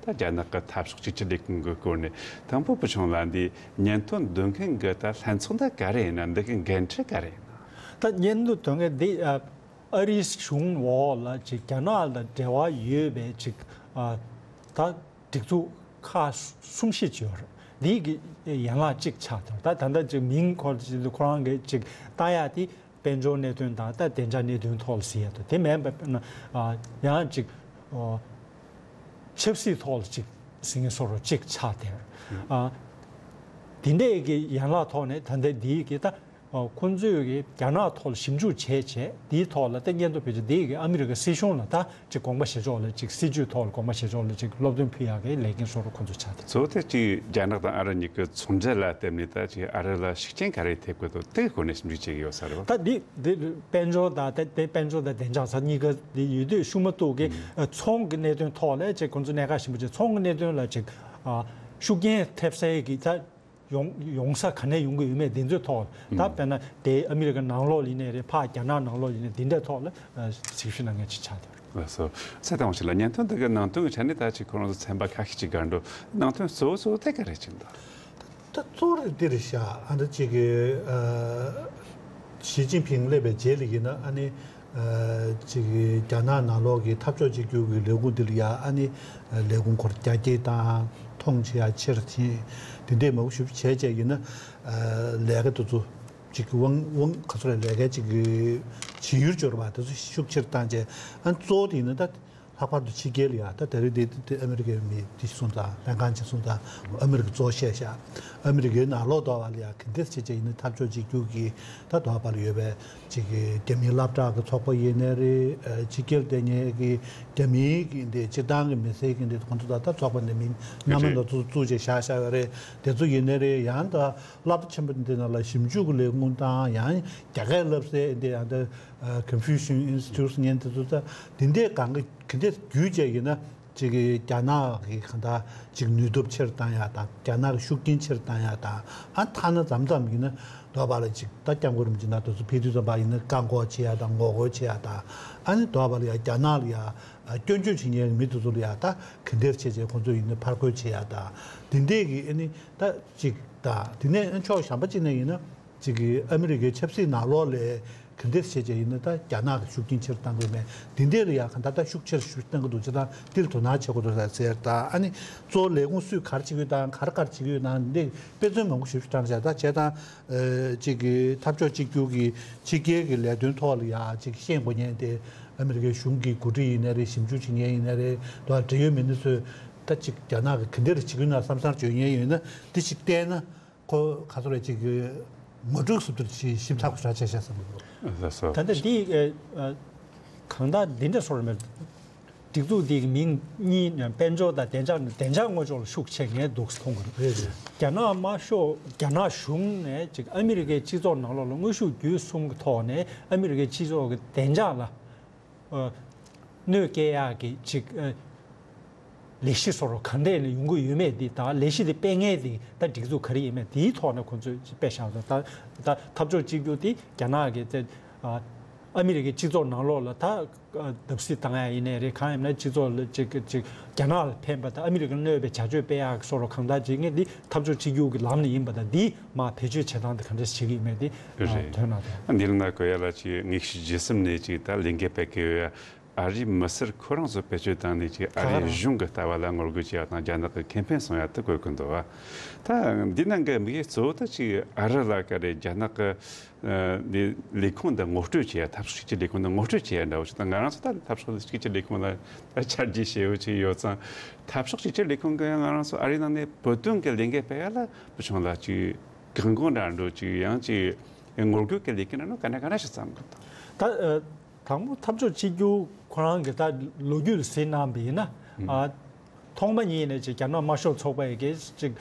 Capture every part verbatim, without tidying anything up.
ད་རྒྱ་ནག་གི་འཐབ་ཕྱོགས་གཅིག་གྱུར་ལས་ཁུངས་ཀྱི་སྐོར་ནས་དང་པོ་བུ་ཆུང་ལགས་འདི་སྙན་ཐོ་འདོན་མཁན་གྱི་ད་ལྷན་ཚོགས་འདི་ག་རེ་ཡིན་ན། འདི་གི་འགན་འཁྲི་ག་རེ་ཡིན་ན། ད་སྙན་ཐོ་འདོན་མཁན་འདི་ཨ་ཨ་རིའི་གཞུང་འོག་ལ་ཅིག་རྒྱ་ནག་དང་འབྲེལ་བ་ཡོད་པའི་ཅིག་ཨ་ད་སྒྲིག་འཛུགས་ཁག་གསུམ་བཞི་ཅིག་ཡོད་རེད། འདི་གི་ཡན་ལག་གཅིག་ཆགས་འདུག་ད་ད་ལྟ་ཅིག་མིང་ཁོ་ཁོ་རང་གི་ཅིག་བཏགས་ཡག་དེ་དཔལ་འབྱོར་གནད་དོན་དང་ད་བདེ་འཇགས་གནད་དོན་ཐོག་ལ་ཟེར་ཡག་འདུག་དེ་མིན་པ་ན་ཨ་ཡང་ཅིག་ཨོ་ཆབ་སྲིད་ཐོག་ལ་ཅིག་ཟེར་མཁན་བཟོ་འདྲ་ཅིག་ཆགས་བསྡད་རེད། ཨ་དེ་འདྲས་ཀྱི་ཡན་ལག་ཐོག་ནས་ད་ལྟ་འདི་གི་ད་ཨ་ཁོང་ཚོས་ཀྱི་རྒྱ་ནག་ཐོག་ལ་ཞིབ་འཇུག་བྱས་བྱས་དེའི་ཐོག་ལ་ད་སྙན་ཐོ་ཕུལ་བྱས་འདི་གི་ཨ་མི་རི་ཀ་སྲིད་གཞུང་ལ་ད་ཅིག་དགོངས་པ་བཞེས་ཕྱོགས་ལ་ཅིག་སྲིད་ཇུས་ཐོག་ལ་དགོངས་པ་བཞེས་ཕྱོགས་ལ་ཅིག་སློབ་སྟོན་ཕུལ་ཡག་གི་ལས་འགན་བཟོ་འདྲ་ཁོང་ཚོ་ཆགས་བསྡད། གཙོ་བོ་དེ་ཅིག་རྒྱ་ནག་དང་ཨ་རི་གཉིས་ཀྱི་ཚོང་འབྲེལ་ལ་བརྟེན་ནས་ད་ཅིག་ཨ་རི་ལ་ཤུགས་རྐྱེན་ག་རེ་ཐེབས་ཀྱི་འདུག་དེའི་སྐོར་ནས་ཞིབ་འཇུག་བྱེད་ཀྱི་ཡོད་ས་རེད་བ། ད་འདི་འདི་དཔལ་འབྱོར་དང་དེ་དེ་དཔལ་འབྱོར་དང་བདེ་འཇགས་ས་གཉིས་ཀ་འདི་ཡོད་དུས་ཤུགས་མ་གཏོགས་ཀྱི་ཨ་ཚོང་གི་གནད་དོན་ཐོག་ལ་ཅིག་ཁོང་ཚོ་གནད་འགག་ཆེན་པོ་ཅིག་ཚོང་གི་གནད་དོན་ལ་ཅིག་ཨ་ཤུགས་རྐྱེན་ཐེབས་སའི་གི་ད་ཡོང་ཡོང་ས་ག་ནས་ཡོང་གི་ཡོད་མེད་འདི་ཚོའི་ཐོག་ད་དཔེར་ན་དེ་ཨ་མི་རི་ཀ་ནང་ལོགས་ཡིན་ནའི་རེད། ཕར་རྒྱ་ནག་ནང་ལོགས་ཡིན་ནའི་འདི་འདྲའི་ཐོག་ལ་ཨ་ཞིབ་བཤེར་གནང་མཁན་ཅིག་ཆགས་འདུག་ལགས་སོ། ཚེ་དང་བ་ཞིག་ལ་སྙན་ཐོ་འདི་གའི་ནང་དོན་གྱི་ཆ་ནས་ད་ཅིག་ཁོ་རང་ཚོ་ཚན་པ་ཁ་ཤས་ཅིག་བགར་འགྲོ། ནང་དོན་གཙོ་བོ་གཙོ་བོ་དེ་ག་རེ་ཅིག་འདུག་ད་གཙོ་བོ་དེ་རེད་ཤག་ཨ་འདྲ་ཅིག་གི་ཨ་ཞི་ཅིན་ཕིང་སླེབས་པའི་རྗེས་ལ་ཡིན་ན་ཨ་ནི་ཨ་ཅིག་གི་རྒྱ་ནག་ནང་ལོགས་ཀྱི་འཐབ་ཕྱོགས་གཅིག་གྱུར་གྱི་ལས་ཁུངས་འདི་ལ་ཡ་ཨ་ནི་ལས་ཁུངས་སྐོར་རྒྱ་སྐྱེད་དང་མཐོང་ཆེ་ཡ་ཆེར་ཕྱིན་དེ་འདྲས་མང་པོ་ཞིག་བྱས་བྱས་ཡིན་ན་ཨ་ལས་ཀ་དེ་ཚོ་ཅིག་དབང་དབང་ག་ཚོད་རེད། ལས་ཀའི་ཅིག་གི་བྱེད་ཡུལ་སྦྱོར་བ་དེ་ཚོ་ཤུགས་ཆེར་བཏང་བྱས། ཨ་གཙོ་བོ་དེ་ཡིན་ན་ད་ལྷག་པར་དུ་ཕྱི་རྒྱལ་ལ་ཡ་ད་ད་རེས་དེ་དེ་ཨ་མི་རི་ཀའི་མི་དེ་གསུངས་དང་ལྷན་ཁང་ཅིག་གསུངས་དང་ཨ་མི་རི་ཀ་གཙོ་བཤད་བཞག་ཨ་མི་རི་ཀའི་ནང་ལོགས་དོག་པ་ལ་ཡ་ག་འདྲས་བྱས་བྱས་ཡིན་ན་འཐབ་ཕྱོགས་གཅིག་གྱུར་གྱི་ད་དོག་པ་ལ་ཡོད་པའི་ཅིག་གི་རྒྱ་མིའི་སློབ་གྲྭ་གི་ཚོགས་པ་ཡིན་ནའི་རེད། ཨ་ཕྱི་རྒྱལ་དེ་ཉིད་ཀྱི་རྒྱ་མིའི་གི་འདི་སྤྱིར་བཏང་གི་མི་སེར་གི་འདི་ཁོང་ཚོ་ད་ད་ཚོགས་པ་འདི་མིང་སྣ་མིན་ལ་བཙུགས་བཙུགས་བྱས་བཞག་བཞག་ཡོད་རེད། དེ་ཚོ་ཡིན་ནའི་རེད། ཡང་ད་སློབ་གྲྭ་ཆེན་པོ་འདི་ནང་ལ་ཞིབ་འཇུག་གི་ལས་ཁུངས་དང་ཡང་རྒྱ་སྐད་བསླབ་སའི་འདི་ཡང་ད་Confucian Institute ངན་དེ་ཚོ་ད་འདི་འདྲའི་གང་གི་གི་འདྲའི་བརྒྱུད་བྱས་ཡིན་ན་ཅིག་གི་རྒྱ་ནག་གི་གང་ད་ཅིག་ནུས་སྟོབས་ཆེར་བཏང་ཡག་དང་རྒྱ་ནག་གི་ཤུགས་རྐྱེན་ཆེར་བཏང་ཡག་དང་ཨ་ཐ་ན་མཚམས་མཚམས་ཡིན་ན་དོག་པ་ལ་ཅིག་ད་སྐྱབས་མགོན་རིན་པོ་ཆེ་ནང་དུ་ཚོ་ཕེབས་དུས་ཙམ་པ་ཡིན་ན་བཀག་འགོག་བྱེད་ཡག་དང་ངོ་རྒོལ་བྱེད་ཡག་དང་ཨ་ནི་དོག་པ་ལ་ཡ་རྒྱ་ནག་ལ་ཡ་སྐྱོན་བརྗོད་བྱེད་མཁན་གི་མི་དེ་ཚོ་ལ་ཡ་ད་ག་འདྲས་བྱས་བྱས་ཁོང་ཚོ་ཡིན་ན་ཕར་རྒོལ་བྱེད་ཡག་དང་དེ་འདྲས་གི་ཨ་ནི་ད་ཅིག་དང་དེ་ནས་ཕྱོགས་གཞན་པ་ཅིག་ནས་ཡིན་ན་ཅིག་གི་ཨ་མི་རི་ཀའི་ཆབ་སྲིད་ནང་ལོགས་ལ་ག་འདྲས་བྱས་བྱས་ཡིན་ན་ད་རྒྱ་ནག་གི་ཤུགས་རྐྱེན་ཆེར་བཏང་དགོས་མེད་དེ་འདྲས་ལ་ཡ་ག་ད་ད་ཤུགས་ཆེར་ཤུགས་བཏང་གི་འདུག་ཅེས་དང་དེ་ལ་དོ་སྣང་བྱེད་དགོས་འདུག་ཟེར་དང་ཨ་ནི་གཙོ་བོ་ལས་ཁུངས་སུས་ག་རེ་བྱེད་ཀྱི་ཡོད་དང་ག་རེ་ག་རེ་བྱེད་ཀྱི་ཡོད་དང་འདི་དཔེ་མཚོན་མང་པོ་ཞིག་བཏང་བྱས་ད་བྱས་དང་། ཨ་ཅིག་གི་འཐབ་ཕྱོགས་གཅིག་གྱུར་གྱི་ཕྱི་རྒྱལ་གྱི་ལས་དོན་ཐོག་ལ་ཡ་ཅིག་ཤེས་དགོས་མཁན་དེ་ཨ་མི་རི་ཀའི་གཞུང་གི་འགོ་ཁྲིད་ཡིན་ནའི་རེད། ཞིབ་འཇུག་བྱེད་མཁན་ཡིན་ནའི་རེད། དོ་འབྲེལ་ཡོད་མི་སྣ་ཚོས་ད་ཅིག་རྒྱ་ནག་གི་ག་འདྲ་རེ་བྱེད་ཀྱི་ཡོད་ན་བསམ་བསམ་བརྗོད་མཁན་ཡོད་ན་དེ་ཞིག་བལྟས་ན་ཁོ་ག་ཚོད་རེ་ཅིག་གི་ངོ་སྤྲོད་སུ་ཐུར་ཞིབ་ཚགས་པོ་ཞེ་དྲག་བྱས་ཤག་བསམ་གྱི་འདུག་ལགས་སོ། ད་ལྟ་འདི་ཨ་ཨ་གང་ལྟར་འདི་འདྲ་བཟོ་འདྲ་མེད། སྒྲིག་འཛུགས་འདི་གི་མིང་གཉིས་དཔལ་འབྱོར་དང་བདེ་འཇགས་ནི་བདེ་འཇགས་ངོ་ཕྱོགས་ལ་ཤུགས་ཆེ་ངས་འདུག་མཐོང་གི་རེད། རེད་རེད། རྒྱ་ནག་དམར་ཤོག་རྒྱ་ནག་གཞུང་ནས་ཅིག་ཨ་མི་རི་ཀའི་སྤྱི་ཚོགས་ནང་ལོགས་ལ་དངོས་ཤུགས་བརྒྱུད་གསུམ་གྱི་ཐོག་ནས་ཨ་མི་རི་ཀའི་སྤྱི་ཚོགས་ཀྱི་བདེ་འཇགས་ལ་ཨ་གནོད་སྐྱེལ་ཡག་གི་ཅིག་ཨ་ལས་གཞི་བཟོ་འདྲ་གང་འདྲས་ནས་ཡོང་གི་ཡོད་མེད་འདི་དང་ལས་གཞི་དེ་སྤེལ་མཁན་དེ་ད་སྒྲིག་འཛུགས་ག་རེ་ཡིན་མེད་དེའི་ཐོག་ནས་ཁོང་ཚོས་ཅིག་སྤེལ་བཞག་འདུག་ད་ད་འཐབ་ཕྱོགས་གཅིག་གྱུར་དེ་རྒྱ་ནག་གི་དེ་ཨ་ཨ་མི་རི་ཀའི་སྤྱི་ཚོགས་ནང་ལོགས་ལ་ད་བརྡབ་གསིག་བཏང་ཡ་ཡིན་ནའི་རེད། གང་ཡིན་ན་སྤྱི་ཚོགས་ལ་ཅིག་ཅིག་རྒྱ་ནག་ལ་ཕན་པ་དང་ཨ་མི་རི་ཀར་གནོད་པའི་བྱ་སྤྱོད་སྤེལ་ཡག་སོགས་རོགས་གང་ལྟར་བྱེད་མཁན་འདི་འཐབ་ཕྱོགས་གཅིག་གྱུར་གྱི་ལམ་ནས་ཡིན་པ་དང་འདི་མར་བེད་སྤྱོད་བྱེད་སྟངས་དེ་ག་འདྲ་ཞིག་བྱེད་ཀྱི་ཡིན་མེད་དེ་རེད། དོན་ལ་དེ་འདི་ལ་ན་གོ་ཡ་ལ་ཅིག་དངོས་ཤུགས་བརྒྱུད་གསུམ་ནས་ཅིག་ད་ལས་འགུལ་སྤེལ་གི་ཡོད་ཡ། ཨ་རིའི་མི་སེར་ཁོ་རང་ཚོ་བེད་སྤྱོད་བཏང་ནས་ཅིག་ཨ་རིའི་གཞུང་གི་ལྟ་བ་ལ་ངོ་རྒོལ་བྱེད་ཡ་དང་རྒྱ་ནག་གི་ཁེ་ཕན་སྲུང་ཡ་དེ་དགོས་ཀྱི་འདུག་བ། ད་འདི་ནང་གི་དམིགས་ཡུལ་གཙོ་བོ་དེ་ཅིག་ཨ་རི་ལ་ག་རེ་རྒྱ་ནག་གི་འདི་ལས་ཁུངས་འདི་ངོ་སྤྲོད་བྱེད་ཡ། འཐབ་ཕྱོགས་གཅིག་གྱུར་ལས་ཁུངས་འདི་ངོ་སྤྲོད་བྱེད་ཡ་འདྲ་བོ་ཞིག་དང་། ང་རང་ཚོ་ད་འཐབ་ཕྱོགས་གཅིག་གྱུར་ལས་ཁུངས་ལ་ད་ཆ་རྒྱུས་ཞེ་པོ་ཅིག་ཡོད་ཙང་། འཐབ་ཕྱོགས་གཅིག་གྱུར་ལས་ཁུངས་གི་ང་རང་ཚོ་ཨ་རིའི་ནང་ནས་བོད་དོན་གྱི་ལས་འགུལ་སྤེལ་ཡ་ལ་བུ་ཆུང་ལ་ཅིག་གང་དགོས་འདྲ་འགྲོ་ཅིག་ཡང་ཅིག་ངོ་རྒོལ་གྱི་ལས་འགུལ་འདྲ་ནོ་ག་འདྲ་ག་འདྲ་ཞིག་བརྩམས་དགོས་དང་། ད་ཨ། དང་པོ་འཐབ་ཕྱོགས་གཅིག་གྱུར་ཁོ་རང་གི་ད་ལོ་རྒྱུས་ལ་གཟིགས་གནང་བ་ཡིན་ན། ཨ། ཐོག་མ་ཉིད་ནས་ཅིག་རྒྱ་ནག་དམར་ཤོག་ཚོགས་པ་ཡི་གེ་ཅིག་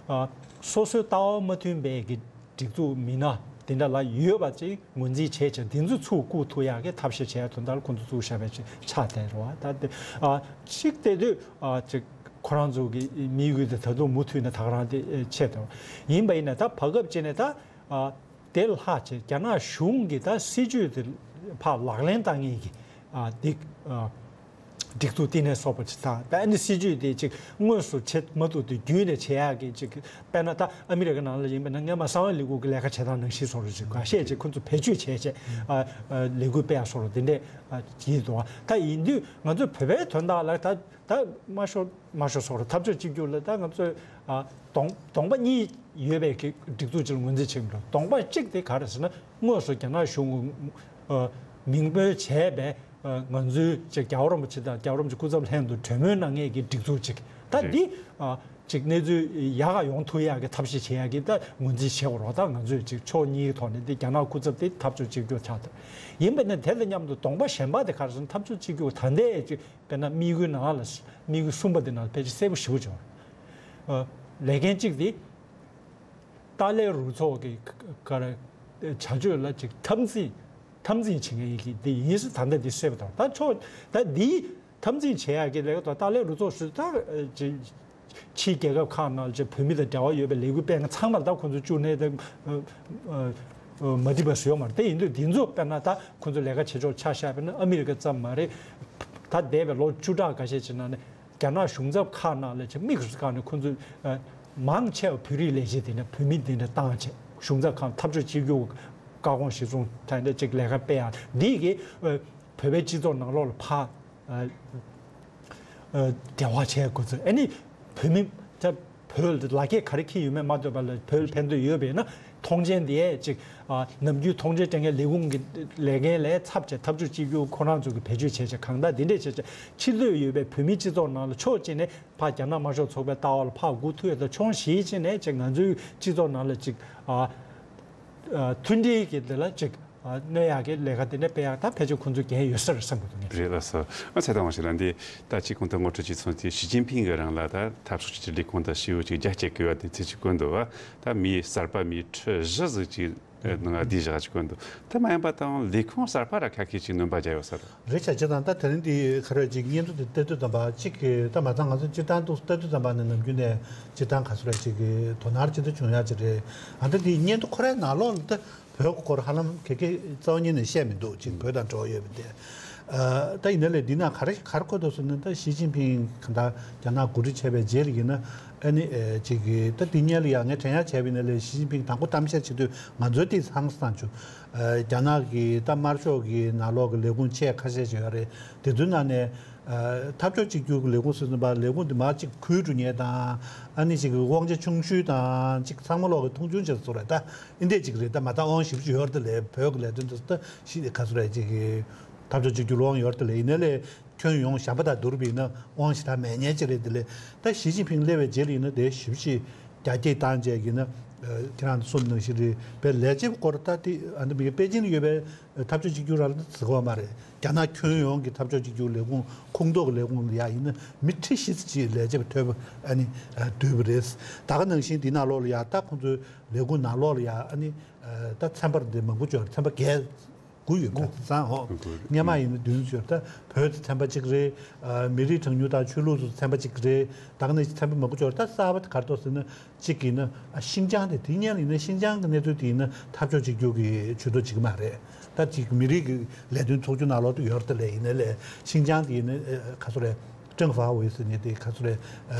ཨ། སོ་སོའི་ལྟ་བ་མ་མཐུན་པའི་གི་སྒྲིག་འཛུགས་མི་སྣ་དེ་འདྲ་ལ་ཡོད་པ་ཅིག་ངོས་འཛིན་བྱས་བྱས་དེ་ཚོ་ཚུར་བཀུག་ཐུབ་ཡག་གི་ཐབས་ཤེས་བྱས་དོན་དག་ཁོང་ཚོ་བཙུགས་བཞག་པའི་ཅིག་ཆགས་བསྡད་རེད་བ། ད་དེ་ཨ། གཅིག་བལྟས་དུས་ཨ། ཅིག་ཁོ་རང་ཚོ་གི་དམིགས་ཡུལ་དེ་ད་དུང་མུ་མཐུད་ནས་ད་ག་རང་དེ་ཆེད་དུ་ཡིན་པ་ཡིན་ན། ད་བར་སྐབས་ཅིག་ནས་ད་ཨ། དེ་ལྷག་ཆེ་རྒྱ་ནག་གཞུང་གི་ད་སྲིད་ཇུས་དེ་ཕར་ལག་ལེན་བསྟར་མཁན་གྱི་ཨ་འདི་ཨ་ སྒྲིག་འཛུགས་དེ་ནས་སོགས་པ་ཅིག་དང་། ད་ཨ་ནི་སྲིད་ཇུས་དེ་ཅིག་དངོས་སུ་བྱེད་མ་ཐུབ་དུས་བརྒྱུད་ནས་བྱེད་ཡག་གི་ཅིག་དཔེར་ན་ད་ཨ་མི་རི་ཀ་ནང་ལ་ཡིན་པ་ན་སྔོན་མ་གསང་བའི་ལས་ཁུངས་ཀྱི་ལས་ཀ་བྱེད་སྟངས་ནང་བཞིན་བཟོ་འདྲ་ཅིག་ཁ་ཤས་ཅིག་ཁོ་ཚོ་བེད་སྤྱོད་བྱས་བྱས་ཨ་ཨ་ལས་འགུལ་སྤེལ་ཡག་བཟོ་འདྲ་དེ་འདྲས་ཨ་བྱེད་འདུག་ད་ཡིན་དུས་ང་ཚོས་བོད་པའི་དོན་དག་ལ་ད་ད་དམར་ཤོག་དམར་ཤོག་སོགས་ལ་འཐབ་ཕྱོགས་གཅིག་གྱུར་ལ་ད་ང་ཚོས་ཨ་གདོང་གདོང་པ་གཉིས་ཡོད་པའི་གི་སྒྲིག་འཛུགས་ཅིག་ལ་ངོས་འཛིན་བྱེད་ཀྱི་འདུག་གདོང་པ་གཅིག་དེ་ག་རེ་ཟེར་ན་དངོས་སུ་རྒྱ་ནག་གཞུང་གི་ཨ་མིང་འབོད་བྱས་པའི་ང་ཚོའི་ཅིག་རྒྱལ་བ་རིན་པོ་ཆེ་དང་རྒྱལ་བ་རིན་པོ་ཆེ་སྐུ་ཚབ་ལྷན་དུ་གྲོས་མོལ་གནང་མཁན་གྱི་སྒྲིག་འཛུགས་ཅིག་ད་འདི་ཅིག་གནས་ཚུལ་ཡག་ག་ཡོང་ཐུབ་ཡག་གི་ཐབས་ཤེས་བྱེད་ཡག་གི་ད་ངོས་འཛིན་བྱེད་དགོས་རེད། ད་ང་ཚོས་ཅིག་ཕྱོགས་གཉིས་ཀྱི་ཐོག་ནས་འདི་རྒྱ་ནག་སྐུ་ཚབ་དེ་འཐབ་ཕྱོགས་གཅིག་གྱུར་ཆགས་ཐུབ་ཡིན་པ་ནི་དེ་དང་མཉམ་དུ་གདོང་པ་གཞན་པ་དེ་ག་རེ་ཟེར་ན་འཐབ་ཕྱོགས་གཅིག་གྱུར་ད་ལྟའི་ཅིག་དཔེར་ན་དམིགས་ཡུལ་ནང་ལ་དམིགས་ཡུལ་གསུམ་པ་དེ་ནང་ཕལ་ཆེར་གསལ་པོ་ཞེ་པོ་བྱུང་བ། ལས་འགན་གཅིག་དེ་ཏཱ་ལའི་རུ་ཚོགས་ཀྱི་ག་རེ་བྱ་སྤྱོད་ལ་ཅིག་འཐབ་འཛིང་འཐབ་འཛིང་བྱེད་མཁན་ཡིན་གྱི་དེ་ཡིན་ཟེར་ད་ལྟ་དེ་གསལ་པོ་དང་། ད་ཕྱོགས་ད་འདིའི་འཐབ་འཛིང་བྱེད་ཡག་གི་ལས་ཀ་དང་ཏཱ་ལའི་རུ་ཚོགས་སུ་ད་ཅིག་ཕྱིའི་རྒྱལ་ཁབ་ཁག་ནང་ལ་བོད་མི་དང་འབྲེལ་བ་ཡོད་པའི་ལས་འགུལ་སྤེལ་མཁན་ཚང་མར་ད་ཁོང་ཚོ་བཅུག་ནས་ད་མ་འགྲིག་པ་བཟོས་ཡོད་མ་རེད། དེ་ཡིན་དུས་འདི་ཚོ་དཔེར་ན་ད་ཁོང་ཚོ་ལས་ཀ་བྱེད་ཕྱོགས་ཆ་བཞག་པ་ཡིན་ན་ཨ་མི་རི་ཀ་ཙམ་མ་རེད། ད་འདས་པའི་ལོ་བཅུ་ཕྲག་འགའ་ཤས་ཅིག་ནང་ནས་རྒྱ་ནག་གཞུང་ཚབ་ཁག་ནང་ལ་ཅིག་དམིགས་སུ་བཀར་ནས་ཁོང་ཚོས་མང་ཆེ་བ་བོད་རིགས་ལས་བྱེད་དེ་འདྲ་བོད་མི་དེ་འདྲ་བཏང་བྱས་གཞུང་ཚབ་ཁག་འཐབ་ཕྱོགས་གཅིག་གྱུར་བཀའ་དགོངས་གཞིར་བཟུང་ད་འདྲ་ཅིག་ལས་ཀ་སྤེལ་ཡག་འདི་གིས་བོད་པའི་སྤྱི་ཚོགས་ནང་ལོགས་ལ་ཕར། འབྲེལ་བ་བྱས་དགོས་ཚུལ། ཨ་ནི་བོད་མི་ད་བོད་ལ་ལག་ཁྱེར་ག་རེ་འཁྱེར་ཡོད་མེད་མ་ལྟོས་པ་ལ་བོད་ལ་ཕན་ཐོགས་ཡོད་པས་ན་མཐོང་མཆན་དེ་ཅིག་ནམ་རྒྱུན་མཐོང་མཆན་སྤྲད་མཁན་ལས་ཁུངས་ཀྱི་ལས་འགན་ལས་ཚབ་བྱས་འཐབ་ཕྱོགས་གཅིག་གྱུར་ཁོ་རང་ཚོ་གི་བེད་སྤྱོད་བྱས་བྱས་གང་ལྟར་དེ་འདྲས་བྱས་བྱས་ཕྱི་སྡོད་ཡོད་པའི་བོད་མི་སྤྱི་ཚོགས་ནང་ལ་ཕྱོགས་གཅིག་ནས་ཕར་རྒྱ་ནག་དམར་ཤོག་ཚོགས་པའི་ལྟ་བ་ལ་ཕར་སྒུག་ཐུབ་ཡོད་ད་ཕྱོགས་གཞན་ཅིག་ནས་ཅིག་ང་ཚོའི་སྤྱི་ཚོགས་ནང་ལ་ཅིག་མཐུན་སྒྲིལ་གྱི་དེ་ལ་ཅིག་གནོད་ཡག་གི་ལས་ཀ་དེ་འདྲ་སྤེལ་ཡག་ད་ཕལ་ཆེར་ཁོང་ཚོའི་འགན་ཡོད་ས་རེད་བསམ་གྱི་འདུག་ངས། རེད་ལགས་སོ། ཨ་ཚེ་དང་བ་ཞིག་ལ་འདི་ད་ཅིག་གོང་དུ་ངོ་སྤྲོད་ཅིག་སོང་དུས་ཞི་ཅིན་ཕིང་གི་རང་ལ་ད་འཐབ་ཕྱོགས་ཀྱི་ལས་ཁུངས་དང་ཞི་བོ་ཅིག་རྒྱ་སྐྱེད་དགོས་པ་དེ་ཚེ་ཅིག་བཀོད་འདུག་བ། ད་མི་གསར་པ་མི་ཁྲི་བཞི་ཟིག་ཅིག་ནང་བསྡུས་བཞག་ཅིག་བཀོད་འདུག་ད་མ་ཡིན་པ་དང་ལས་ཁུངས་གསར་པ་ར་ཁ་ཁེ་ཅིག་སྣོན་པ་བརྒྱབ་ཡོད་ས་རེད། རེད་ཆ་ཅི་དང་ད་དེ་རིང་འདི་ཁ་རོས་ཅིག་སྙན་ཐོ་དེ་ལྟ་དུས་ཙམ་པ་ཅིག་གི་ད་མ་ཚང་ང་ཚོ་སྤྱིར་བཏང་དུ་ལྟ་དུས་ཙམ་པ་ནས་ནམ་རྒྱུན་ནས་སྤྱིར་བཏང་ག་ཚོད་ར་ཅིག་གི་དོ་སྣང་ཅི་ད་བྱུང་ཡག་ཅིག་རེད། ཨ་ད་འདི་སྙན་ཐོ་ཁོ་རའི་ནང་ལོགས་ལ་ད། བོད་ཀྱི་སྐོར་ཧ་ལམ་ག་གེ་རྩ་བ་ཉིད་ནས་བཤད་མི་འདུག་ཅིག་བོད་དང་འབྲེལ་བ་ཡོད་པ་དེ། ཨ་ད་ཡིན་ན་ལས་འདི་ན་ག་རེ་ག་རེ་འཁོད་འདུག་ཟེར་ན་ད་ཞི་ཅིན་ཕིང་གང་ལྟར་རྒྱ་ནག་འགོ་ཁྲིད་བྱས་པའི་རྗེས་ལ་ཡིན་ན་ཨ་ནི་ཨེ་ཅིག་གི་ད་འདི་སྔོན་ལ་ཡང་ངས་དྲན་ཡག་བྱས་པ་ཡིན་ན་ལས་ཞི་ཅིན་ཕིང་དང་པོ་གཏམ་བཤད་བྱེད་དུས་ང་ཚོའི་དེ་ཚང་སང་ཆུ་ཨ་རྒྱ་ནག་གི་ད་དམར་ཤོག་གི་ནང་ལོགས་ཀྱི་ལས་ཁུངས་ཆེ་ཁ་ཤས་ཅིག་ཡོད་རེད། དེ་ཚོའི་ནང་ནས་ཨ་འཐབ་ཕྱོགས་གཅིག་གྱུར་གྱི་ལས་ཁུངས་ཟེར་ཙམ་པ་ལས་ཁུངས་དེ་མར་ཅིག་ཁུལ་འགྲོ་མཁན་དང་ཨ་ནི་ཅིག་གི་དབང་ཆ་ཆུང་ཤོས་དང་ཅིག་ཚང་མ་ལོག་གི་མཐོང་ཆུང་བྱེད་ས་ཚོ་རེད་ད། ཨིན་དེ་གཅིག་རེད་ད། མ་ད་དབང་ཞིབ་ཅིག་ཡོད་རེད་ད་ལས་བོད་ཀྱི་ལས་དོན་དུ་ད་ཤི་ག་ཚོད་རེད་ཅིག་གི་འཐབ་ཕྱོགས་གཅིག་གྱུར་དབང་ཡོད་རེད་ད་ལས་ཡིན་ན་ལས་ཁྱོན་ཡོངས་གཞན་པ་དང་བསྡུར་བ་ཡིན་ན་དབང་ཞེ་དྲག་མེད་མཁན་ཅིག་རེད་ད་ལས། ད་ཞི་ཅིན་ཕིང་སླེབས་པའི་རྗེས་ལ་ཡིན་ན་དེ་ཞིབ་ཅིག་རྒྱ་སྐྱེད་བཏང་བྱས་ཡིན་ན་ཁྱེད་རང་ཚོ་གསུངས་ནང་བཞིན་རེད་པའི་ལས་བྱེད་པ་སྐོར་ད་དེ་ཨ་ནི་མི་པེ་ཅིན་ལ་ཡོད་པའི་འཐབ་ཕྱོགས་གཅིག་གྱུར་རང་ལ་ཟེར་གོ་མ་རེད། རྒྱ་ནག་ཁྱོན་ཡོངས་ཀྱི་འཐབ་ཕྱོགས་གཅིག་གྱུར་ལས་ཁུངས་ཁོངས་གཏོགས་ཀྱི་ལས་ཁུངས་ལ་ཡ་ཡིན་ན་མི་ཁྲི་བཞི་ཙམ་ཅིག་ལས་བྱེད་པ་ཐོབ་པ་ཨ་ནི་བསྡུས་པ་རེད། ད་ག་ནང་བཞིན་འདི་ནང་ལོགས་ལ་ཡ་ད་ཁོང་ཚོའི་ལས་ཁུངས་ནང་ལོགས་ལ་ཡ་ཨ་ནི་ད་ཚན་པ་འདི་མང་པོ་ཅིག་ཡོད་རེད། ཚན་པ་བརྒྱད་དགུ་ཡོད་པ་ཚང་ཧོ། སྔོན་མ་ཡིན་ན་བདུན་ཅིག་ཡོད་རེད། ད་བོད་དེ་ཚན་པ་གཅིག་རེད། མི་རིགས་གྲངས་ཉུང་དང་ཆོས་ལུགས་སུ་ཚན་པ་གཅིག་རེད། ད་ག་ནང་བཞིན་ཚན་པ་མང་པོ་ཅིག་ཡོད་རེད། ད་གསར་པ་དེ་ག་རེ་འདུག་ཟེར་ན། གཅིག་ཡིན་ན་ཨ་ཤིང་ཅང་དེ་དེ་སྔོན་ཡིན་ན་ཤིང་ཅང་གི་གནས་ཚུལ་དེ་ཡིན་ན་འཐབ་ཕྱོགས་གཅིག་གྱུར་གྱི་ཇུས་གཏོགས་གཅིག་མ་རེད། ད་གཅིག་མི་རིགས་ཀྱི་ལས་དོན་ཚོགས་ཆུང་ནང་ལོགས་དུ་ཡོད་རེད་ལས་ཡིན་ན་ལས་ཤིང་ཅང་དེ་ཡིན་ན་ཨ་ག་ཚོད་རེད། ཀྲང་ཧྥ་ཝེ་ཟེར་ནས་དེ་ག་ཚོད་རེད། ཨ་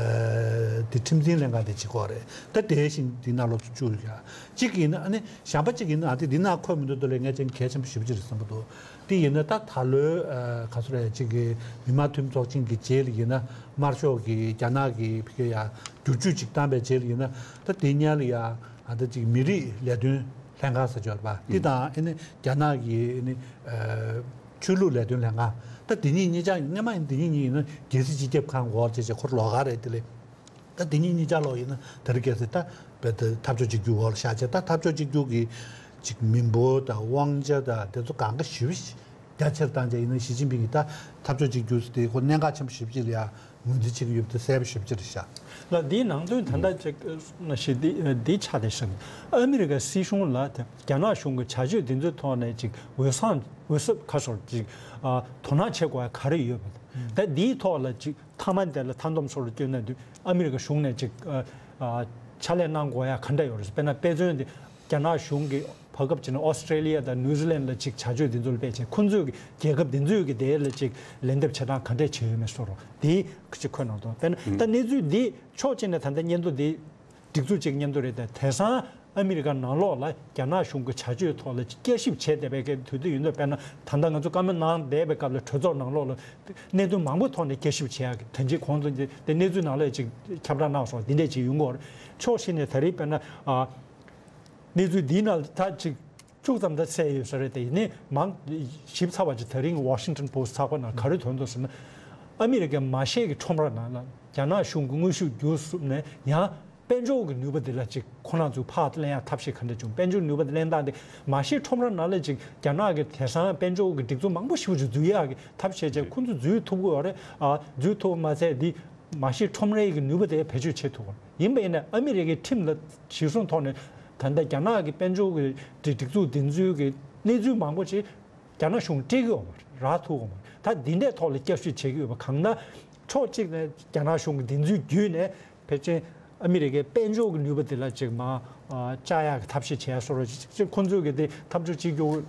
དེ་ཁྲིམས་འཛིན་ལྷན་ཁང་དེ་གཅིག་གོ་རེད། ད་དེ་ཤིང་དེ་ནང་ལོགས་སུ་བཅུག་ཡ། གཅིག་ཡིན་ན་ཨ་ནི་གཞན་པ་གཅིག་ཡིན་ན་ཨ་དེ་འདི་ནང་འཁོད་མི་འདུག་དོ་ལས་ངས་ཅན་གལ་ཆེན་པོ་ཞེ་པོ་ཅིག་རེད་བསམ་པ་འདུག་དེ་ཡིན་ན་ད་ད་ལོའི་ཨ་ག་ཚོད་རེད་ཅིག་གི་མི་མང་འཐུས་མི་ཚོགས་ཆེན་གྱི་རྗེས་ལ་ཡིན་ན་དམར་ཤོག་གི་རྒྱ་ནག་གི་ཕ་གི་ཡ་བསྒྱུར་བཅོས་ཅིག་བཏང་པའི་རྗེས་ལ་ཡིན་ན་ད་དེ་སྔོན་ལ་ཡ་ཨ་ད་ཅིག་མི་རིགས་ལས་དོན་ལྷན་ཁང་ཟེར་ཆོག་པ་དེ་དང་ཨ་ནི་རྒྱ་ནག་གི་ཨ་ནི་ཨ་ཆོས་ལུགས་ལས་དོན་ལྷན་ཁང་ད་དེ་གཉིས་གཉིས་ཆ་སྔོན་མ་ཡིན་དེ་གཉིས་གཉིས་ཡིན་ན་རྒྱལ་སྲིད་སྤྱི་ཁྱབ་ཁང་འོག་བྱས་བྱས་ཁོར་ལོགས་ཀ་རེད་དེ་ལས། ད་དེ་གཉིས་གཉིས་ཆ་ལོག་ཡིན་ན་དེ་རིང་ཁ་སང་ད་བོད་དེ་འཐབ་ཕྱོགས་གཅིག་གྱུར་འོག་ལ་བཞག་བྱས་ད་འཐབ་ཕྱོགས་གཅིག་གྱུར་གྱི་ཅིག་མི་འབོར་དང་དབང་ཆ་དང་དེ་ཚོ་གང་ག་ཞིབ་རྒྱ་ཆེར་བཏང་བྱས་ཡིན་ན་ཞི་ཅིན་ཕིང་གིས་ད་འཐབ་ཕྱོགས་གཅིག་གྱུར་དེ་ཁོ་གནད་འགག་ཆེན་པོ་ཞིབ་ཅིག་ལ་ཡ་ངོས་འཛིན་བྱེད་ཀྱི་ཡོད་པ་དེ་གསལ་པོ་ཞིབ་ཅིག་རེད་ཤག་ལ་འདིའི་ནང་དོན་ད་ལྟ་ཅིག་ན་ཞིག་འདི་འདི་ཆགས་བསྡད་ཤག་ཨ་མི་རི་ཀ་སྲིད་གཞུང་ལ་དེ་རྒྱ་ནག་གཞུང་གི་བྱ་སྤྱོད་འདི་ཚོའི་ཐོག་ནས་ཅིག་འོས་སང་འོས་ས་ཁ་ཤོར་ཅིག་ཨ་དོ་སྣང་བྱེད་དགོས་ཡ་ག་རེ་ཡོད་པ་ད་འདིའི་ཐོག་ལ་ཅིག་མཐའ་མ་དེ་ལ་མཐའ་སྡོམ་སོགས་ལ་བསྐྱོན་ན་དུས་ཨ་མི་རི་ཀ་གཞུང་ནས་ཅིག་ཨ་ཨ་ཕྱག་ལས་གནང་དགོས་ཡ་ག་འདྲ་ཡོད་རེད། དཔེར་ན་དཔེ་མཚོན་དེ་ རྒྱ་ནག་གཞུང་གིས་བར་སྐབས་ཅིག་ནས་ཨོ་སི་ཀྲེ་ལི་ཡ་དང་ནིའུ་ཛི་ལན་ལ་ཅིག་བྱ་སྤྱོད་འདི་ཚོ་ལ་དཔེ་བྱས། ཁོ་ཚོས་ཀྱི་རྒྱལ་ཁབ་འདི་ཚོས་ཀྱི་དེ་ལ་ཅིག་ལན་འདེབས་བྱེད་སྟངས་ག་འདྲས་བྱས་ཡོད་མེད་སོགས་རོ། དེའི་ཅིག་ཁོ་ནང་དུ་དཔེར་ན་ད་གནས་ཚུལ་འདི་ཕྱོགས་གཅིག་ནས་ད་ལྟ་སྙན་ཐོ་འདི་སྒྲིག་འཛུགས་གཅིག་སྙན་ཐོ་རེད་དེ། དེང་སང་ཨ་མི་རི་ཀ་ནང་ལོགས་ལ་རྒྱ་ནག་གཞུང་གི་བྱ་སྤྱོད་ཐོག་ལ་བསྐྱར་ཞིབ་བྱས་བསྡད་པའི་གི་དུས་ཚོད་ཡིན་དུས། དཔེར་ན་ད་ལྟ་ང་ཚོ་བཀའ་མོལ་གནང་བསྡད་པའི་སྐབས་ལ་གྲོས་ཚོགས་ནང་ལོགས་ལ་གནད་དོན་མང་པོ་ཐོག་ནས་བསྐྱར་ཞིབ་བྱེད་ཡག་གི་ད་ཅི་གོང་དུ་དེ་གནས་ཚུལ་ནང་ལ་ཅིག་ཁྱབ་བསྒྲགས་གནང་སོང་། འདི་འདྲས་ཅིག་ཡོང་གི་ཡོད་རེད། ཕྱོགས་གཞན་ནས་ད་རེས་དཔེར་ན་ཨ། གནས་ཚུལ་འདིའི་ནང་ད་ཅིག་བཅུ་ཙམ་ད་གསལ་ཡོད་ས་རེད་དེ། ཡིན་ནའི་མང་ཞིབ་ཚགས་པ་ཅིག་ད་རིང་Washington Post་ཚགས་པར་ནང་ག་རེ་ཐོན་འདུག་ཟེར་ན། ཨ་མི་རི་ཀའི་མ་ཤེས་ཀྱི་ཁྲོམ་ར་ནང་ལ་རྒྱ་ནག་གཞུང་གི་དངོས་ཤུགས་བརྒྱུད་བཟུང་ནས་ཡང་དཔལ་འབྱོར་གྱི་ནུས་པ་འདི་ལ་ཅིག་ཁོ་རང་ཚོས་ཕར་ལེན་ཡག་ཐབས་ཤེས་ག་འདྲ་བྱུང་། དཔལ་འབྱོར་ནུས་པ་འདི་ལེན་སྟངས་དེ་མ་ཤེས་ཁྲོམ་ར་ནང་ལ་ཅིག་རྒྱ་ནག་གི་དེང་སང་དཔལ་འབྱོར་གྱི་སྒྲིག་འཛུགས་མང་པོ་ཞིག་འཛུལ་ཡག་གི་ཐབས་ཤེས་བྱས། ཁོ་ཚོ་འཛུལ་ཐུབ་ཀྱི་ཡོད་རེད། ཨ། འཛུལ་ཐུབ་མ་ཚད་འདི་མ་ཤེས་ཁྲོམ་རའི་གི་ནུས་པ་དེ་བེད་སྤྱོད་བྱེད་ཐུབ་པ་ཡིན་པ་ཡིན་ན། ཨ་མི་རི་ཀའི་ཁྲིམས་ལ་གཞི་བཟུང་ཐོག་ནས་ད་ལྟ་རྒྱ་ནག་གི་དཔལ་འབྱོར་གྱི་སྒྲིག་འཛུགས་འདི་ཚོའི་གི་གནས་ཚུལ་མང་པོ་ཅིག་རྒྱ་ནག་གཞུང་སྤྲད་ཀྱི་ཡོད་མ་རེད། རག་ཐུབ་ཀྱི་མ་རེད། ད་འདི་འདྲའི་ཐོག་ལ་བསྐྱར་ཞིབ་བྱེད་ཀྱི་ཡོད་པ། གང་ལྟར་ཕྱོགས་གཅིག་ནས་རྒྱ་ནག་གཞུང་གི་འདི་ཚོའི་བརྒྱུད་ནས་ཕལ་ཆེར་ཨ་མི་རི་ཀའི་དཔལ་འབྱོར་གྱི་ནུས་པ་དེ་ལ་ཅིག་མར་ཨ་བཅག་ཡག་གི་ཐབས་ཤེས་བྱས་སོང་རེད། ཅིག་ཁོང་ཚོས་གི་དེ་འཐབ་ཕྱོགས་གཅིག་གྱུར་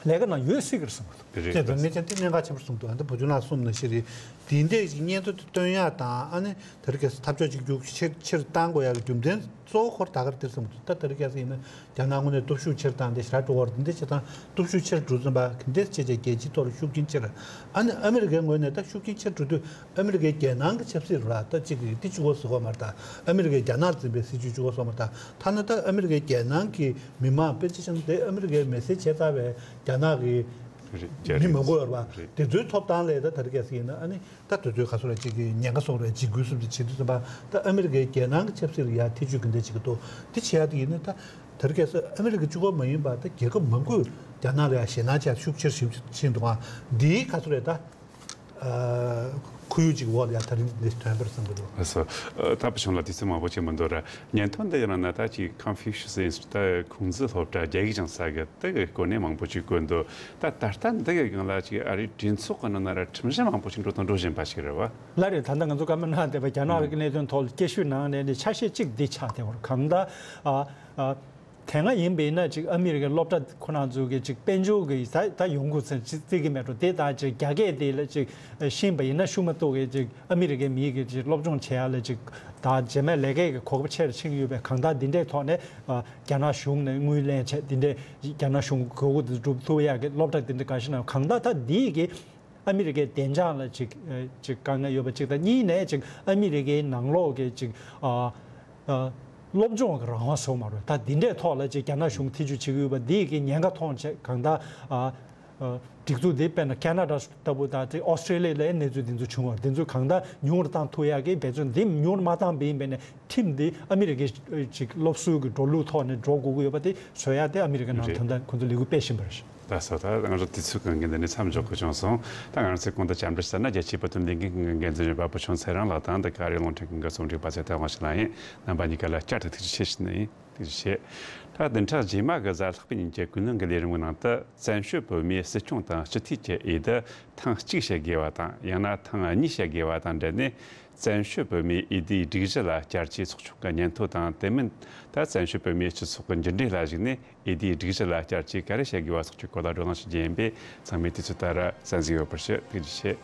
ལས་ཀ་ནང་ཡོད་སྲིད་ཀྱི་རེད་བསམ་གི་འདུག་རེད། དེ་ཚོ་མི་ཆེན་དེ་གནད་འགག་ཆེན་པོ་གསུངས་འདུག་ཨ་ནི་བུ་ཆུང་ལགས་གསུངས་ནང་བཞིན་རེད། དེ་འདྲས་ཅིག་སྙན་ཐོ་དེ་བཏོན་ཡག་དང་། ཨ་ནི་དེ་རིང་ཁ་སང་འཐབ་ཕྱོགས་གཅིག་གྱུར་ཆེར་ཆེར་བཏང་དགོས་ཡག་གི་རྒྱུ་མཚན་གཙོ་བོ་ཁོ་རང་ད་ག་རེ་རེད་བསམ་གི་འདུག་ད་དེ་རིང་ཁ་སང་ཡིན་ན་རྒྱ་ནག་ངོས་ནས་སྟོབས་ཤུགས་ཆེར་བཏང་སྟེ་ཞེ་དྲག་འགྲོ་བར། འདི་འདྲ་བྱེད་སྟངས་སྟོབས་ཤུགས་ཆེར་འགྲོ་ཙམ་པ་གི་འདྲས་བྱས་བྱས་རྒྱལ་སྤྱིའི་ཐོག་ལ་ཤུགས་རྐྱེན་ཆེ་ར། ཨ་ནི་ཨ་མི་རི་ཀའི་ངོས་ནས་ད་ཤུགས་རྐྱེན་ཆེར་འགྲོ་དུས་ཨ་མི་རི་ཀའི་རྒྱལ་ནང་གི་ཆབ་སྲིད་ར་ད་ཅིག་རེད། འདི་གཅིག་པོ་ཟེར་དགོས་མ་རེད། ད་ཨ་མི་རི་ཀའི་རྒྱ་ནག་འཛིན་པའི་སྲིད་ཇུས་གཅིག་པོ་ཟེར་དགོས་མ་རེད། ད་ཐ་ན་ད་ཨ་མི་རི་ཀའི་རྒྱལ་ནང་གི་མི་མང་དཔེར་ཆ་བཞག་ན་དེ་ཨ་མི་རི་ཀའི་མི་སེར་བྱས་ཚར་བའི་རྒྱ་ནག་གི་རེད། རྒྱ་མི་རེད། མང་པོ་ཡོད་རེད་པ། རེད། དེ་ཚོའི་ཐོབ་ཐང་ལ་ད་དེ་རིང་ཁ་སང་ཡིན་ན་ཨ་ནི་ད་དེ་ཚོའི་ག་ཚོད་རེད། ཅིག་གི་ཉེན་ཁ་སོགས་རེད། འཇིགས་སྐུལ་སོགས་དེ་བྱེད་དུས་ཙམ་པ་ད་ཨ་མི་རི་ཀའི་རྒྱལ་ནང་གི་ཆབ་སྲིད་ལ་ཡ་ཐེ་ཇུས་གི་འདྲ་བྱེད་ཀྱི་འདུག་དེ་བྱེད་ཡག་དེ་ཡིན་ན་ད་དེ་རིང་ཁ་སང་ཨ་མི་རི་ཀ་གཅིག་པོ་མ་ཡིན་པ་ད་རྒྱལ་ཁབ་མང་པོས་རྒྱ་ནག་ལ་ཡ་ཞེད་སྣང་ཆེ་ཤུགས་ཆེར་ཕྱིན་ཕྱིན་འདུག་ཨ་འདིའི་ག་ཚོད་རེད། ད་ཨ་ཁོར་ཡུག་ཅིག་འོག་ལ་ཡ་དེ་རིང་འདི་ཐོན་པར་བསམ་གི་འདུག་ལགས་སོ། ཨ་ད་བུ་ཆུང་ལགས་དུས་ཚོད་མང་པོ་ཅིག་མི་འདུག་ར། སྙན་ཐོ་འདི་ཡང་ན་ད་ཅིག་Confucius Institute ད་ཁུང་ཙི་སློབ་གྲྭ་རྒྱ་ཡིག་སྦྱང་ས་གི་དེ་གི་གོ་གནས་མང་པོ་ཅིག་བཀོད་འདུག་ད་ད་ལྟ་འདི་གི་སྒང་ལ་ཅིག་ཨ་རིའི་གྲོས་ཚོགས་ཀྱི་ནང་ན་ར་ཁྲིམས་གཞི་མང་པོ་ཅིག་འགྲོ་དང་འགྲོ་བཞིན་པ་ཞིག་རེད་བ། ལགས་རེད། ད་ལྟ་ང་ཚོ་བཀའ་མོལ་གནང་བསྡད་པ་རྒྱ་ནག་གི་གནད་དོན་ཐོག་ལ་སྐད་ཤུགས་གནང་ནས་ནི་ཆ་ཤས་གཅིག་འདི་ཆགས་བསྡད་པ་རེད། གང་ལྟར་ཨ་ཨ་དེ་སྔ་ཡིན་པ་ཡིན་ན་ཅིག་ཨ་མི་རི་ཀའི་སློབ་གྲྭ་ཁོ་རང་ཚོ་གི་ཅིག་དཔལ་འབྱོར་གི་ད་ད་ཡོང་སྒོ་ཚན་ཅིག་བརྩི་གི་མེད་འགྲོ། དེ་ད་ཅིག་རྒྱ་སྐད་དེ་ལ་ཅིག་ཤེས་པ་ཡིན་ན་ཤུགས་མ་གཏོགས་གི་ཅིག་ཨ་མི་རི་ཀའི་མིའི་གི་ཅིག་སློབ་སྦྱོང་བྱེད་ཡ་ལ་ཅིག་ད་རྗེས་མའི་ལས་ཀའི་གི་གོ་སྐབས་ཆེ་རུ་ཕྱིན་གི་ཡོད་པས། གང་ལྟར་འདི་འདྲའི་ཐོག་ནས་ཨ་རྒྱ་ནག་གཞུང་ནས་དངུལ་ལེན་བྱས། འདི་འདྲའི་རྒྱ་ནག་གཞུང་གི་དགོས་མཁོ་དེ་སྒྲུབ་ཐུབ་ཡ་གི་སློབ་གྲྭ་འདི་འདྲ་འགའ་ཞིག་ནང་། གང་ལྟར་ད་འདི་གི་ཨ་མི་རི་ཀའི་བདེ་འཇགས་ལ་ཅིག་ཨ་ཅིག་དཀའ་ངལ་ཡོད་པ་གཅིག་དང་། གཉིས་ནས་ཅིག་ཨ་མི་རི་ཀའི་ནང་ལོགས་ཀྱི་ཅིག་ཨ་ཨ་སློབ་སྦྱོང་གི་རང་དབང་ཟེར་བ་མ་རེད། ད་འདི་འདྲའི་ཐོག་ལ་ཅིག་རྒྱ་ནག་གཞུང་ཐེ་ཇུས་བྱེད་ཀྱི་ཡོད་པ་འདི་གི་ཉེན་ཁ་མཐོང་བྱས། གང་ལྟར་ཨ་ཨ་སྒྲིག་འཛུགས་འདི་དཔེར་ན་ཁེ་ན་ཌ་ལྟ་བུ་དང་དེ་ཨོ་སི་ཀྲེ་ལི་ཡ་ལའི་གནས་ཚུལ་འདི་ཚོ་བྱུང་བ་འདི་ཚོ་གང་ལྟར་ཉུང་རུ་བཏང་ཐུབ་ཡག་གི་འབད་བརྩོན་འདི་ཉུང་རུ་མ་བཏང་པ་ཡིན་པས་ན། ཁྲིམས་འདི་ཨ་མི་རི་ཀའི་ཅིག་སློབ་གསོའི་གི་འགྲོ་ལུགས་ཐོག་ནས་འགྲོ་དགོས་ཀྱི་ཡོད་པ་དེ་བཟོ་ཡག་དེ་ཨ་མི་རི་ཀ་ནང་རེད། ད་ལྟ་ཁོང་ཚོ་ལས་འགུལ་སྤེལ་བཞིན་པ་རེད། ལགས་སོ། ད་ང་ཚོ་དུས་ཚོད་གང་གི་འདི་ནས་མཚམས་འཇོག་དགོས་བྱུང་སོང་། ད་ང་ཚོས་གོང་དུ་བཅར་འདྲི་ཞུས་ན་རྒྱལ་སྤྱིའི་བོད་དོན་ལས་འགུལ་ཁང་གི་འགན་འཛིན་གཞོན་པ་བུ་ཆུང་ཚེ་རིང་ལགས་དང་། འདི་ག་ཨ་རིའི་རླུང་འཕྲིན་ཁང་གི་རྩོམ་སྒྲིག་པ་ཚེ་བརྟན་དབང་ཕྱུག་ལགས་ཡིན། རྣམ་པ་གཉིས་ཀ་ལ་བསྐྱར་དུ་ཐུགས་རྗེ་ཆེ་ཞུ་ནི་ཡིན། ཐུགས་རྗེ་ཆེ། ད་བདུན་ཕྲག་རྗེས་མ་གི་གཟའ་ལྷག་པའི་ཉིན་གྱི་ཀུན་གླེང་གི་ལས་རིམ་གྱི་ནང་དུ། བཙན་བྱོལ་བོད་མིའི་སྲིད་སྐྱོང་དང་སྤྱི་འཐུས་ཀྱི་འོས་བསྡུ་ཐེངས་གཅིག་བྱེད་དགོས་པ་དང་། ཡང་ན་ཐེངས་གཉིས་བྱེད་དགོས་པ་དང་འབྲེལ་ནས། བཙན་བྱོལ་བོད་མིའི་འོས་བསྡུའི་སྒྲིག་གཞི་ལ་བསྐྱར་བཅོས་ཚོགས་ཆུང་གི་སྙན་ཐོ་དང་། དེ་མིན་ད་བཙན་བྱོལ་བོད་མིའི་སྤྱི་ཚོགས་ཀྱི་མཇུག་འབྲས་ལ་གཞིགས་ནས་འོས་བསྡུའི་སྒྲིག་གཞི་ལ་བསྐྱར་བཅོས་ག་རེ་བྱེད་དགོས་པ་སོགས་ཀྱི་སྐོར་ལ་བགྲོ་གླེང་ཞུ་རྒྱུ་ཡིན་པས། ཚང་མས་དུས་ཚོད་ལྟར་གསན་གཟིགས་ཡོད་པར་ཞུ། ཐུགས་རྗེ་ཆེ།